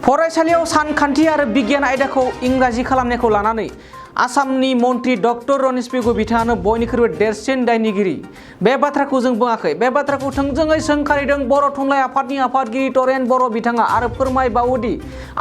फरायसालियाव सानखान्थि आरो बिगियान आयदाखौ इंराजि खालामनायखौ लानानै आसामनि मन्त्री डक्टर रनिस पेगु बिथाङानो बयनिख्रुइबो देरसिन दायनिगिरि। बे बाथ्राखौ जों बुङाखै, बे बाथ्राखौ थोंजोङै सोंखारिदों बर' थुनलाइ आफादनि आफादगिरि तरेन बर' बिथाङा आरो फोरमायबावोदि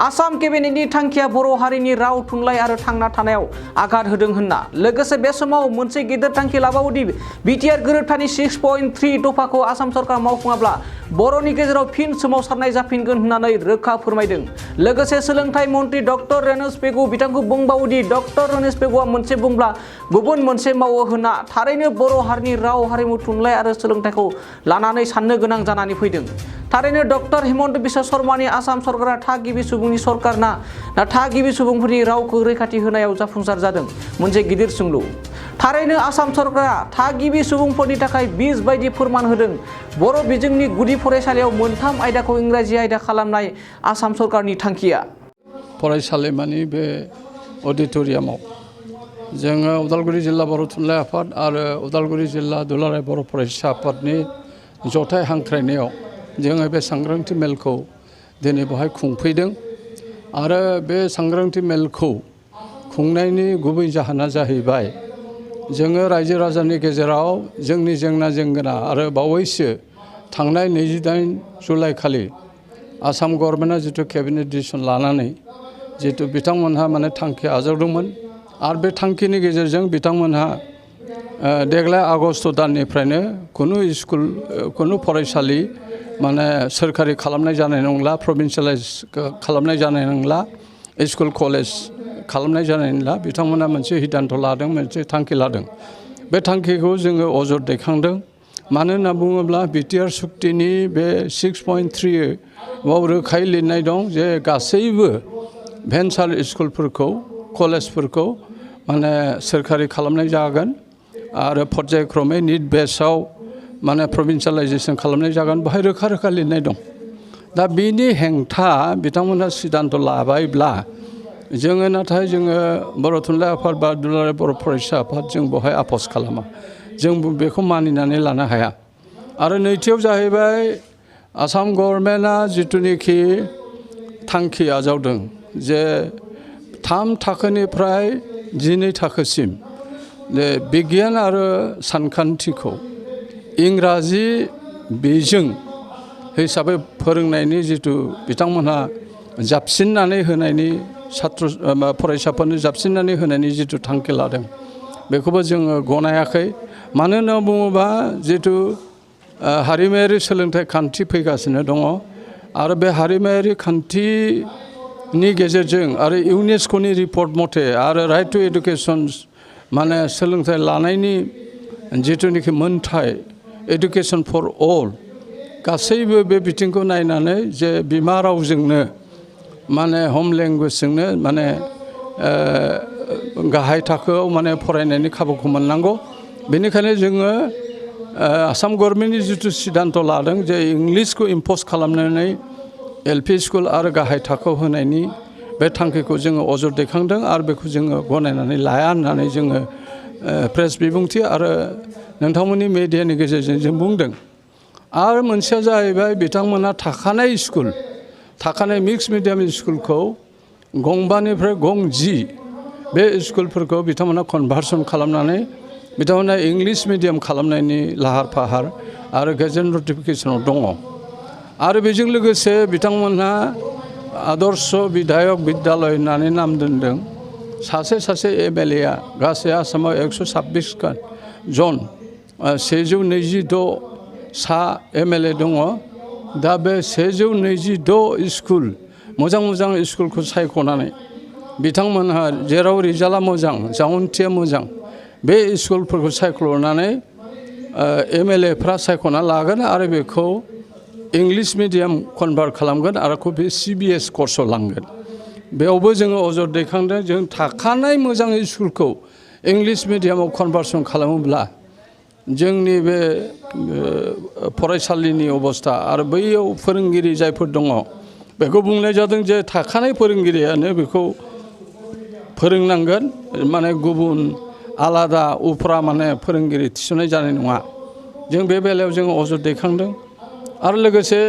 आसाम केबिनेटनि थांखिया बर' हारिनि राव थुनलाइ आरो थांना थानायाव आघात होदों होनना। लोगोसे बे समाव मोनसे गिदिर थांखि लाबावोदि बिटिआर गोरोबथानि 6.3 दफाखौ आसाम सरकार मावफुङाब्ला बर'नि गेजेराव फिन सोमावसारनाय जाफिनगोन होननानै रोखा फोरमायदों। लोगोसे सोलोंथाइ मन्त्री डक्टर रनिस पेगु बिथांखौ बुंबावोदि डक्टर रनिस पेगुआ मोनसे बुंब्ला गुबुन मोनसे मावो होनना थारैनो बर' हारिनि राव हारिमु थुनलाइ आरो सोलोंथाइखौ लानानै साननो गोनां जानानै फैदों। थारैनो डक्टर हिमन्त बिश्व शर्मानि आसाम सरकारा थागिबि सुबुंनि सरकार ना थागिबि सुबुंफोरनि रावखौ रैखाथि होनायाव जाफुंसार जादों? मोनसे गिदिर सोंलु। थारैनो आसाम सरकारा थागिबि सुबुंफोरनि थाखाय 20 बायदि फोरमान होदों। बर' बिजोंनि गुदि फरायसालियाव मोनथाम आयदाखौ इंराजि आयदा खालामनाय आसाम सरकारनि थांखिया। फरायसालिमानि बे अडिट'रियामाव जोङो उदालगुरि जिल्ला बर' थुनलाइ आफाद आरो उदालगुरि जिल्ला दुलाराय बर' फरायसा आफादनि जथाय हांख्रायनायाव जोङो बे सांग्रांथि मेलखौ दिनै बेवहाय खुंफैदों। आरो बे सांग्रांथि मेलखौ खुंनायनि गुबै जाहोना जाहैबाय जोङो रायजो राजानि गेजेराव जोंनि जेंना जेंगोना आरो बावैसो थांनाय 28 जुलाइ खालि आसाम गभर्नमेन्टआ जिथु केबिनेट डिसिसन लानानै जिथु बिथांमोनहा माने थांखि आजावदोंमोन आरो बे थांखिनि गेजेरजों बिथांमोनहा देग्लाय आगस्ट दाननिफ्रायनो खुनु फरायसालि माने सोरखारि खालामनाय जानाय नंला, प्रभिन्सियेलाइज खालामनाय जानाय नंला, स्कुल कलेज खालामनाय जानाय नंला। बिथांमोना मोनसे सिद्धान्त लादों, मोनसे थांखि लादों। बे थांखिखौ जोङो अजद दैखांदों। मानो होनना बुङोब्ला बिटिआर सुक्तिनि बे 6.3 आव रोखायै लिरनाय दं जे गासैबो भेन्सार स्कुलफोरखौ कलेजफोरखौ माने सोरखारि खालामनाय जागोन आरो पर्यायक्रमै निट बेसआव माने प्रभिन्सियेलाइजेसन खालामनाय जागोन। बेहाय रोखा रोखा लिरनाय दं। दा बिनि हेंथा बिथांमोनहा सिद्धान्त लाबायब्ला जोङो नाथाय जोङो बर' थुनलाइ आफाद बा दुलाराय बर' फरायसा आफाद जों बेवहाय आफस खालामा। जों बेखौ मानिनानै लानो हाया। आरो नैथियाव जाहैबाय आसाम गभर्नमेन्टआ जिथुनिखि थांखि आजावदों जे 3 थाखोनिफ्राय 12 थाखोसिम बिगियान आरो सानखान्थिखौ इंराजि बिजों हिसाबै फोरोंनायनि जिथु बिथांमोनहा जाबसिननानै होनायनि फरायसाफोरनो जाबसिननानै होनायनि जिथु थांखि लादों बेखौबो जोङो गनायाखै। मानो होनना बुङोबा जिथु हारिमायारि सोलोंथाइ खान्थि फैगासिनो दङ आरो बे हारिमायारि खान्थिनि गेजेरजों आरो इउनेस्क'नि रिपर्ट मथे आरो राइट टु एडुकेसन माने सोलोंथाइ लानायनि जिथुनिखि मोनथाय एडुकेसन फर अल गासैबो बे बिथिंखौ नायनानै जे बिमा रावजोंनो माने हम लेंगुवेजजोंनो माने गाहाय थाखोआव माने फरायनायनि खाबुखौ मोननांगौ। बेनिखायनो जोङो आसाम गभर्नमेन्टनि जिथु सिद्धान्त लादों जे इंलिसखौ इम्प'ज खालामनानै एलपि स्कुल आरो गाहाय थाखोआव होनायनि बे थांखिखौ जोङो अजद दैखांदों आरो बेखौ जोङो गनायनानै लाया होननानै जोङो प्रेस बिबुंथि आरो नोंथांमोननि मेडियानि गेजेरजों जों बुंदों। आरो मोनसेया जाहैबाय बिथांमोना थाखानाय मिक्स मिडियाम स्कुलखौ 5निफ्राय 10 बे स्कुलफोरखौ बिथांमोना कनभार्सन खालामनानै बिथांमोना इंलिस मिडियाम खालामनायनि लाहार फाहार आरो गेजेट नटिफिकेसनाव दङ। आरो बेजों लोगोसे बिथांमोनहा आदर्श बिधायक बिद्यालय होननानै नाम दोनदों। सासे एमएलएआ गासै आसामाव 126 जन 126 सा एमएलए दङ। दा बे 126 स्कुल मोजां स्कुलखौ सायख'नानै बिथांमोनहा जेराव रिजाल्टआ मोजां, जाउनथिया मोजां बे स्कुलफोरखौ सायख'नानै एमएलएफ्रा सायख'ना लागोन आरो बेखौ इंलिस मिडियाम कनभार्ट खालामगोन आरो बे CBS कर्सआव लांगोन। बेयावबो जोङो अजद दैखांदों। जों थाखानाय मोजां स्कुलखौ इंलिस मिडियामाव कनभार्सन खालामोब्ला जोंनि बे फरायसालिनि अबस्था आरो बैयाव फोरोंगिरि जायफोर दङ बेखौ बुंनाय जादों जे थाखानाय फोरोंगिरियानो बेखौ फोरोंनांगोन, माने गुबुन आलादा उफ्रा माने फोरोंगिरि थिसननाय जानाय नङा। जों बे बेलायाव जोङो अजद दैखांदों। आरो लोगोसे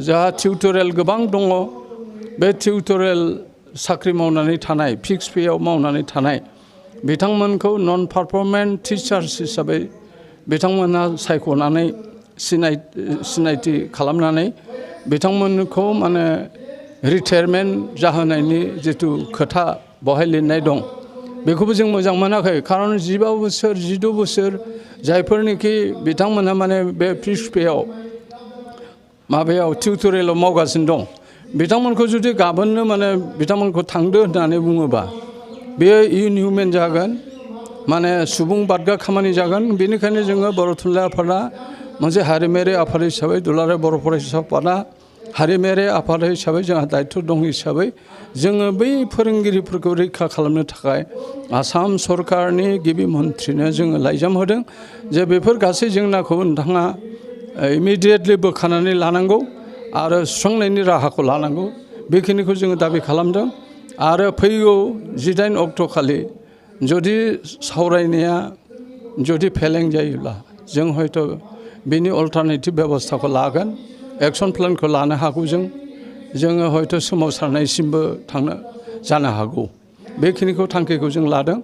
जोंहा टिउटरियेल गोबां दङ। बे टिउटरियेल साख्रि मावनानै थानाय फिक्स पेआव मावनानै थानाय बिथांमोनखौ नन पारफरमेन्ट टिचार्स हिसाबै बिथांमोना सायख'नानै सिनायथि खालामनानै बिथांमोनखौ माने रिटायारमेन्ट जाहोनायनि जिथु खोथा बहाय लिरनाय दं बेखौबो जों मोजां मोनाखै खारन 15 बोसोर 16 बोसोर जायफोरनिखि बिथांमोनहा माने बे फिक्स पेआव माबायाव टिउटरियेलाव मावगासिनो दं बिथांमोनखौ जुदि गाबोननो माने बिथांमोनखौ थांदो होननानै बुङोबा बेयो इनहिउमेन जागोन माने सुबुं बादगा खामानि जागोन बेनिखायनो जोङो बर' थुनलाइ आफादा मोनसे हारिमायारि आफाद हिसाबै दुलाराय बर' फरायसा आफादा हारिमायारि आफाद हिसाबै जोंहा दायित्व दं हिसाबै जोङो बै फोरोंगिरिफोरखौ रैखा खालामनो थाखाय आसाम सरकारनि गिबि मन्थ्रिनो जोङो लाइजाम होदों जे बेफोर गासै जेंनाखौ नोंथाङा इमिडियेटलि बोखारनानै लानांगौ आरो सुस्रांनायनि राहाखौ लानांगौ बेखिनिखौ जोङो दाबि खालामदों आरो फैगौ 18 अक्ट' खालि जुदि सावरायनाया जुदि फेलें जायोब्ला जों हयथ' बेनि अल्टारनेटिभ बेबस्थाखौ लागोन एक्सन प्लेनखौ लानो हागौ जोङो हयथ' सोमावसारनायसिमबो जानो हागौ बेखिनिखौ थांखिखौ जों लादों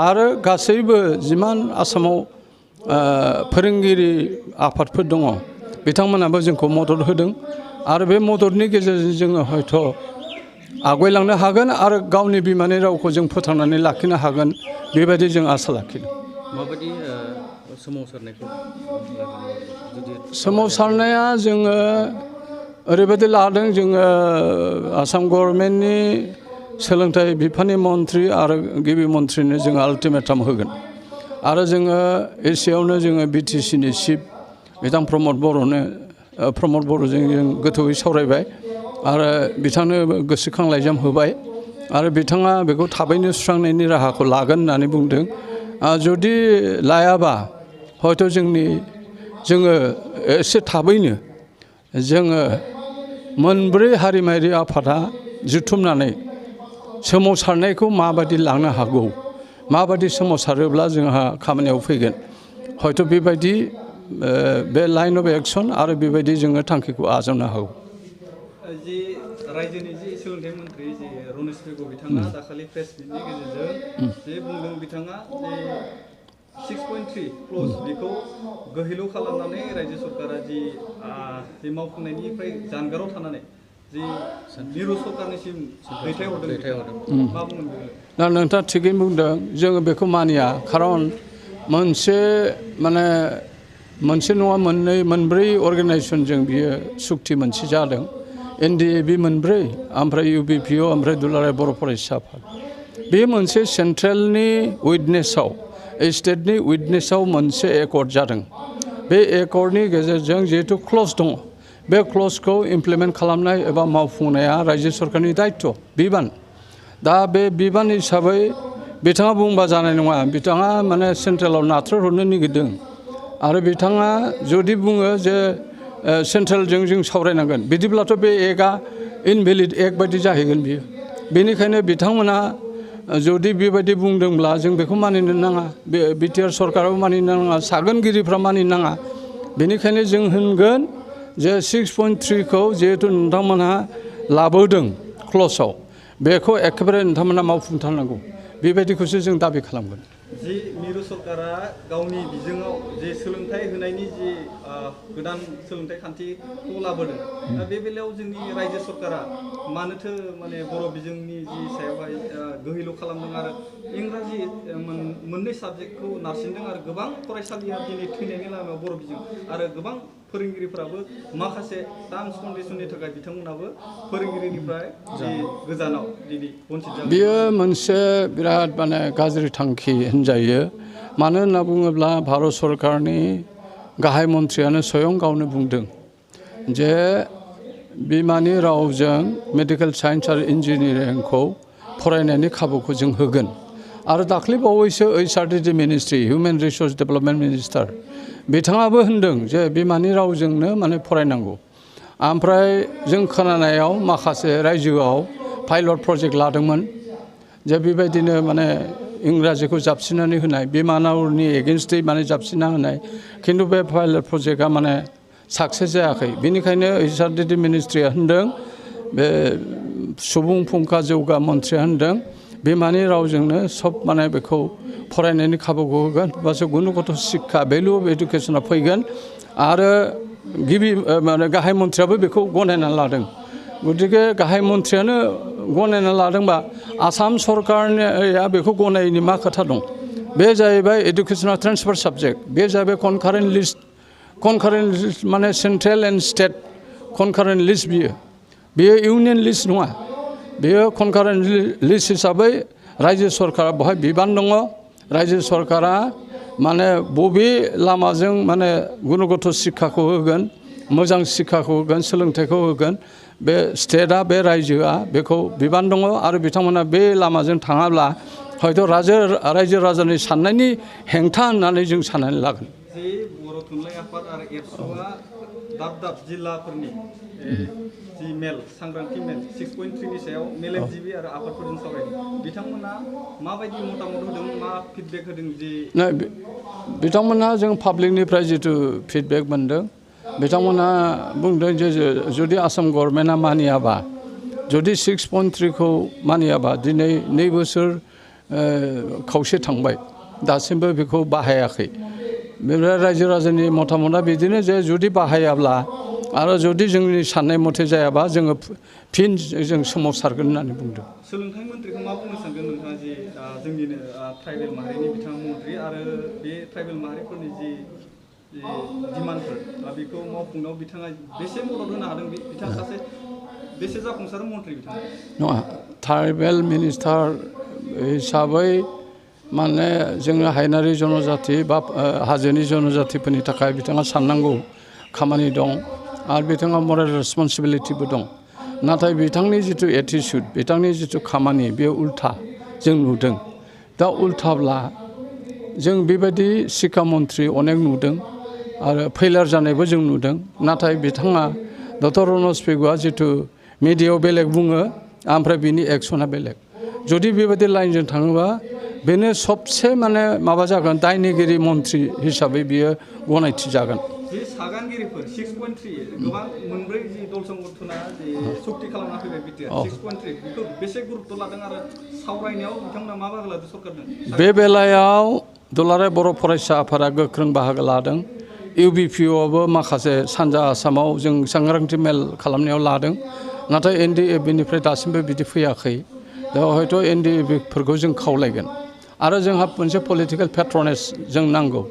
आरो गासैबो जिमान आसामाव फोरोंगिरि आफादफोर दङ बिथांमोनाबो जोंखौ मदद होदों आरो बे मददनि गेजेरजों जोङो हयथ' आवगायलांनो हागोन आरो गावनि बिमानि रावखौ जों फोथांनानै लाखिनो हागोन बेबायदि जों आसा लाखिदों माबायदि सोमावसारनायखौ सोमावसारनाया जोङो ओरैबायदि लादों जोङो आसाम गभर्नमेन्टनि सोलोंथाइ बिफाननि मन्थ्रि आरो गिबि मन्थ्रिनो जोङो आल्टिमेटाम होगोन आरो जोङो एसेयावनो जोङो बिटिसिनि चिफ बिथां प्रमद बर'जों जों गोथौयै सावरायबाय आरो बिथांनो गोसोखां लाइजाम होबाय आरो बिथाङा बेखौ थाबैनो सुस्रांनायनि राहाखौ लागोन होननानै बुंदों जुदि लायाबा हयथ' जोङो एसे थाबैनो जोङो मोनब्रै हारिमायारि आफादा जुथुमनानै सोमावसारनायखौ माबायदि लांनो हागौ माबायदि सोमावसारोब्ला जोंहा खामानियाव फैगोन हयथ' बेबायदि बे लाइन अफ एक्सन आरो बेबायदि जोङो थांखिखौ आजावनो हागौ जि रायजोनि जि सोलोंथाइ मन्थ्रि जि रनिस पेगु बिथाङा दाखालि प्रेस मिटनि गेजेरजों जे बुंदों बिथाङा जे 6.3 क्ल'ज बेखौ गोहिलु खालामनानै रायजो सरकारा जि मावफुंनायनिफ्राय जानगाराव थानानै जि मिरु सरकारनिसिम दैथायहरदों मा बुंदों दा नोंथाङा थिगैनो बुंदों जोङो बेखौ मानिया खारन मोनसे नङा मोनब्रै अर्गानाइजेसनजों बियो सुक्ति मोनसे जादों NDAB मोनब्रै ओमफ्राय UBPO ओमफ्राय दुलाराय बर' फरायसा आफाद बे मोनसे सेन्ट्रेलनि उइटनेसाव स्टेटनि उइटनेसाव मोनसे एकर्ड जादों बे एकर्डनि गेजेरजों जिहेतु क्ल'ज दङ बे क्ल'जखौ इमप्लिमेन्ट खालामनाय एबा मावफुंनाया रायजो सरकारनि दायित्व बिबान दा बे बिबान हिसाबै बिथाङा बुंबा जानाय नङा बिथाङा माने सेन्ट्रेलाव नाथ्रोदहरनो नागिरदों आरो बिथाङा जुदि बुङो जे सेन्ट्रेलजों जों सावरायनांगोन बिदिब्लाथ' बे एकआ इनभेलिड एक बायदि जाहैगोन बियो बेनिखायनो बिथांमोना जुदि बेबायदि बुंदोंब्ला जों बेखौ मानिनो नाङा बे बिटिआर सरकाराबो मानिनो नाङा सागोनगिरिफ्रा मानिनो नाङा बेनिखायनो जों होनगोन जे 6.3खौ जिहेतु नोंथांमोनहा लाबोदों क्ल'जआव बेखौ एखेबारे नोंथांमोना मावफुंथारनांगौ बेबायदिखौसो जों दाबि खालामगोन जि मिरु सरकारा गावनि बिजोङाव जे सोलोंथाइ होनायनि जि गोदान सोलोंथाइ खान्थिखौ लाबोदों दा बे बेलायाव जोंनि रायजो सरकारा मानोथो माने बर' बिजोंनि जि सायावहाय गोहिलु खालामदों आरो इंराजि मोननै साबजेक्टखौ नारसिनदों आरो गोबां फरायसालिया दिनै थैनायनि लामायाव बर' बिजों आरो गोबां फोरोंगिरिफ्राबो माखासे टार्म्स कन्डिशननि थाखाय बिथांमोनाबो फोरोंगिरिनिफ्राय जि गोजानाव दिनै बन्सित जादों बेयो मोनसे बिराद माने गाज्रि थांखि होनजायो मानो होनना बुङोब्ला भारत सरकारनि गाहाय मन्थ्रियानो स्वयं गावनो बुंदों जे बिमानि रावजों मेडिकेल साइन्स आरो इन्जिनियारिंखौ फरायनायनि खाबुखौ जों होगोन आरो दाख्लै बावैसो HRD ministry human resource development minister बिथाङाबो होनदों जे बिमानि रावजोंनो माने फरायनांगौ ओमफ्राय जों खोनानायाव माखासे रायजोआव पाइलट प्रजेक्ट लादोंमोन जे बेबायदिनो माने इंराजिखौ जाबसिननानै होनाय बिमा रावनि एगेन्स्टै माने जाबसिनना होनाय खिन्थु बे पाइलट प्रजेक्टआ माने साक्सेस जायाखै बेनिखायनो HRD मिनिस्ट्रिया होनदों बे सुबुं फुंखा जौगा मन्थ्रिया होनदों बिमानि रावजोंनो सब माने बेखौ फरायनायनि खाबुखौ होगोन होमबासो गुनगत शिक्षा भेलु अफ एडुकेसना फैगोन आरो गिबि माने गाहाय मन्थ्रियाबो बेखौ गनायना लादों गतिके गाहाय मन्थ्रियानो गनायना लादोंबा आसाम सरकारनिया बेखौ गनायनि मा खोथा दं बे जाहैबाय एडुकेसना ट्रेन्सफार साबजेक्ट बे जाहैबाय कनकारेन्ट लिस्ट माने सेन्ट्रेल एन्ड स्टेट कनकारेन्ट लिस्ट बियो इउनियन लिस्ट नङा बेयो कनकारेन्ट लिस्ट हिसाबै रायजो सरकारा बेवहाय बिबान दङ रायजो सरकारा माने बबे लामाजों माने गुनगत शिक्षाखौ होगोन मोजां शिक्षाखौ होगोन सोलोंथाइखौ होगोन बे स्टेटआ बे रायजोआ बेखौ बिबान दङ आरो बिथांमोना बे लामाजों थाङाब्ला हयथ' रायजो राजानि साननायनि हेंथा होननानै जों साननानै लागोन जे बर' थुनलाइ आफाद आरो एबसुआ दाब जिल्लाफोरनि जि मेल सांग्रांथि मेल 6.3 नि सायाव मेलेमजिबि आरो आफादफोरजों सावरायदों बिथांमोना माबायदि मतामत होदों मा फिडबेक होदों जे बिथांमोना जों पाब्लिकनिफ्राय जिथु फिडबेक मोनदों बिथांमोना बुंदों जे जुदि आसाम गभर्नमेन्टआ मानियाबा जुदि 6.3 खौ मानियाबा दिनै 2 बोसोर खावसे थांबाय दासिमबो बेखौ बाहायाखै बेनिफ्राय रायजो राजानि मतामतआ बिदिनो जे जुदि बाहायाब्ला आरो जुदि जोंनि साननाय मथे जायाबा जोङो फिन जों सोमावसारगोन होननानै बुंदों सोलोंथाइ मन्थ्रिखौ मा बुंनो सानगोन नोंथाङा जे जोंनिनो ट्राइबेल माहारिनि बिथाङा मन्थ्रि आरो बे ट्राइबेल माहारिफोरनि जि डिमान्डफोर बेखौ मावफुंनायाव बिथाङा बेसे मदद होनो हादों बिथाङा सासे बेसे जाफुंसार मन्थ्रि बिथाङा नङा ट्राइबेल मिनिस्टार हिसाबै माने जोङो हायनारि जनजाति बा हाजोनि जनजातिफोरनि थाखाय बिथाङा साननांगौ खामानि दं आरो बिथाङा मरेल रेसपन्सिबिलिटिबो दं नाथाय बिथांनि जिथु एटिट्युड बिथांनि जिथु खामानि बे उल्था जों नुदों दा उल्थाब्ला जों बेबायदि शिक्षा मन्थ्रि अनेक नुदों आरो फेलार जानायबो जों नुदों नाथाय बिथाङा डक्टर रनज पेगुआ जिथु मिडियायाव बेलेग बुङो ओमफ्राय बिनि एक्सना बेलेग जुदि बेबायदि लाइनजों थाङोबा बेनो सबसे माने माबा जागोन दायनिगिरि मन्थ्रि हिसाबै बियो गनायथि जागोन जे सागानगिरिफोर 6.3 गोबां मोनब्रै जि दल संगठना जे सक्ति खालामना फैबाय बिटिआर 6.3 बेखौ बेसे गुरुत्व लादों आरो सावरायनायाव बिथांमोना मा बाहागो लादों सरकारजों बे बेलायाव दुलाराय बर' फरायसा आफादा गोख्रों बाहागो लादों इउबिपिअआबो माखासे सानजा आसामाव जों सांग्रांथि मेल खालामनायाव लादों नाथाय एनडिएफबिनिफ्राय दासिमबो बिदि फैयाखै दा हयथ' एनडिएफबिफोरखौ जों खावलायगोन आरो जोंहा मोनसे पलिटिकेल पेट्रनेज जों नांगौ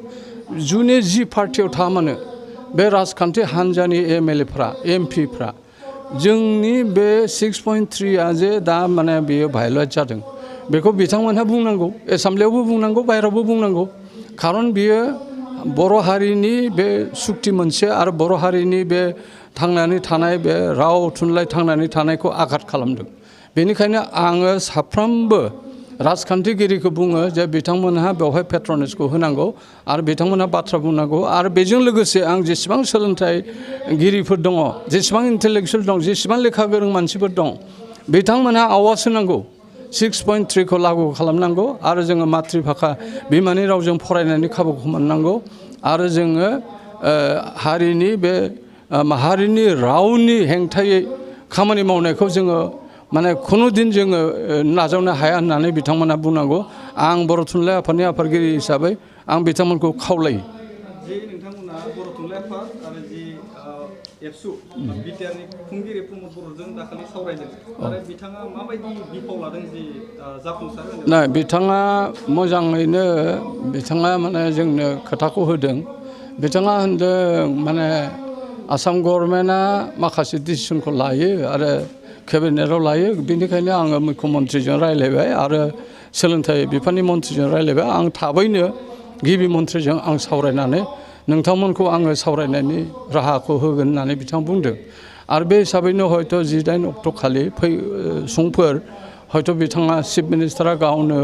जुनि जि पार्टियाव था मानो बे राजखान्थि हान्जानि एमएलएफ्रा एमपिफ्रा जोंनि बे 6.3आ जे दा माने बेयो भायलेट जादों बेखौ बिथांमोनहा बुंनांगौ एसेमब्लियावबो बुंनांगौ बाहेरायावबो बुंनांगौ खारन बियो बर' हारिनि बे सुक्ति मोनसे आरो बर' हारिनि बे थांनानै थानाय बे राव थुनलाइ थांनानै थानायखौ आघात खालामदों बेनिखायनो आङो साफ्रोमबो राजखान्थिगिरिखौ बुङो जे बिथांमोनहा बेवहाय पेट्रनेजखौ होनांगौ आरो बिथांमोनहा बाथ्रा बुंनांगौ आरो बेजों लोगोसे आं जेसेबां सोलोंथाइगिरिफोर दङ जेसेबां इन्टेलेक्सुवेल दं जेसेबां लेखा गोरों मानसिफोर दं बिथांमोनहा आवाज होनांगौ 6.3 खौ लागु खालामनांगौ आरो जोङो मातृभाषा बिमानि रावजों फरायनायनि खाबुखौ मोननांगौ आरो जोङो हारिनि बे माहारिनि रावनि हेंथायै खामानि मावनायखौ जोङो माने खुनु दिन जोङो नाजावनो हाया होननानै बिथांमोना बुंनांगौ आं बर' थुनलाइ आफादनि आफादगिरि हिसाबै आं बिथांमोनखौ खावलायो जे नोंथांमोना बर' थुनलाइ आफाद आरो जि एबसु बिटिआरनि खुंगिरि प्रमद बर'जों दाखालि सावरायदों आरो बिथाङा माबायदि बिफाव लादों जि जाफुंसार होनो ना बिथाङा मोजाङैनो बिथाङा माने जोंनो खोथाखौ होदों बिथाङा होनदों माने आसाम गभर्नमेन्टआ माखासे डिसिसनखौ लायो आरो केबिनेटआव लायो बेनिखायनो आङो मुख्यमन्थ्रिजों रायज्लायबाय आरो सोलोंथाइ बिफाननि मन्थ्रिजों रायज्लायबाय आं थाबैनो गिबि मन्थ्रिजों आं सावरायनानै नोंथांमोनखौ आङो सावरायनायनि राहाखौ होगोन होननानै बिथाङा बुंदों आरो बे हिसाबैनो हयथ' 19 अक्ट' खालि समफोर हयथ' बिथाङा चिफ मिनिस्टारा गावनो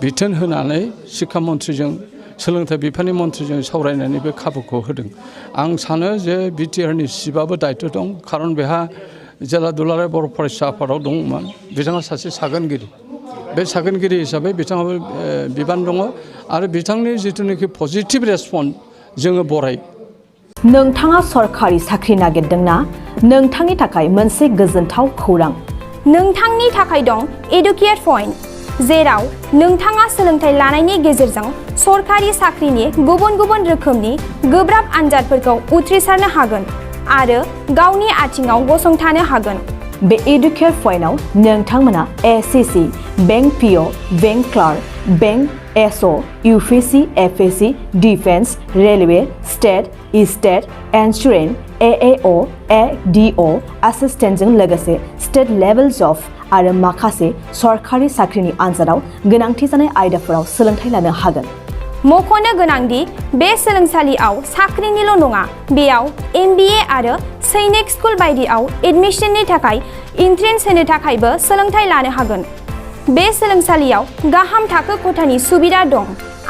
बिथोन होनानै शिक्षा मन्थ्रिजों सोलोंथाइ बिफाननि मन्थ्रिजों सावरायनायनि बे खाबुखौ होदों आं सानो जे बिटिआरनि चिफआबो दायथ' दं खारन बेहा जेला दुलाराय बर' फरायसा आफादाव दंमोन बिथाङा सासे सागोनगिरि बे सागोनगिरि हिसाबै बिथाङाबो बिबान दङ आरो बिथांनि जिथुनाखि पजिटिभ रेसपन्स जोङो बरायो नोंथाङा सरखारि साख्रि नागिरदोंना नोंथांनि थाखाय मोनसे गोजोनथाव खौरां नोंथांनि थाखाय दं एडुकेट पइन्ट, जेराव नोंथाङा सोलोंथाइ लानायनि गेजेरजों सरखारि साख्रिनि गुबुन गुबुन रोखोमनि गोब्राब आनजादफोरखौ उथ्रिसारनो हागोन आरो गावनि आथिङाव गसंथानो हागोन। बे एडुकेट पइन्टआव नोंथांमोना SSC, bank PO, bank clerk, bank SO, UPSC, FSC, defence, railway, state insurance, AAO, ADO एसिस्टेन्टजों लोगोसे स्टेट लेभेल जब आरो माखासे सरखारि साख्रिनि आनजादाव गोनांथि जानाय आयदाफोराव सोलोंथाइ लानो हागोन। मख'नो गोनांदि बे सोलोंसालियाव साख्रिनिल' नङा, बेयाव MBA आरो सैनिक स्कुल बायदियाव एडमिशननि थाखाय एन्ट्रेन्स होनो थाखायबो सोलोंथाइ लानो हागोन। बे सोलोंसालियाव गाहाम थाखो खथानि सुबिदा दं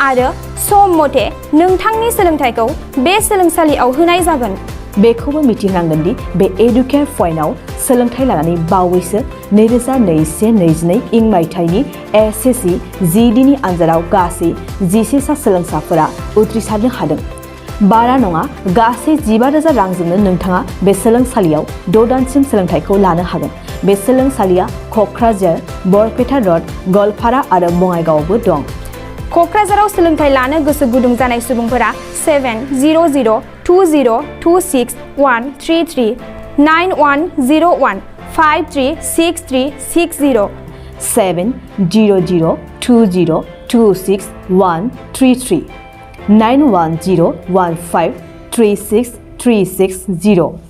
आरो सम मथे नोंथांनि सोलोंथाइखौ बे सोलोंसालियाव होनाय जागोन। बेखौबो मिथिनांगोन दि बे एडुकेट पइन्टआव सोलोंथाइ लानानै बावैसो 2021-22 इं मायथाइनि एसएससि GDनि आनजादाव गासै 11 सा सोलोंसाफोरा उथ्रिसारनो हादों। बारा नङा, गासै 15,000 रांजोंनो नोंथाङा बे सोलोंसालियाव 6 दानसिम सोलोंथाइखौ लानो हागोन। बे सोलोंसालिया क'क्राझार, बरपेटा रड, गवालपारा आरो बङाइगावआवबो दं। क'क्राझाराव सोलोंथाइ लानो गोसो गुदुं जानाय सुबुंफोरा 70020263133 9101536360 70020263133 9101536360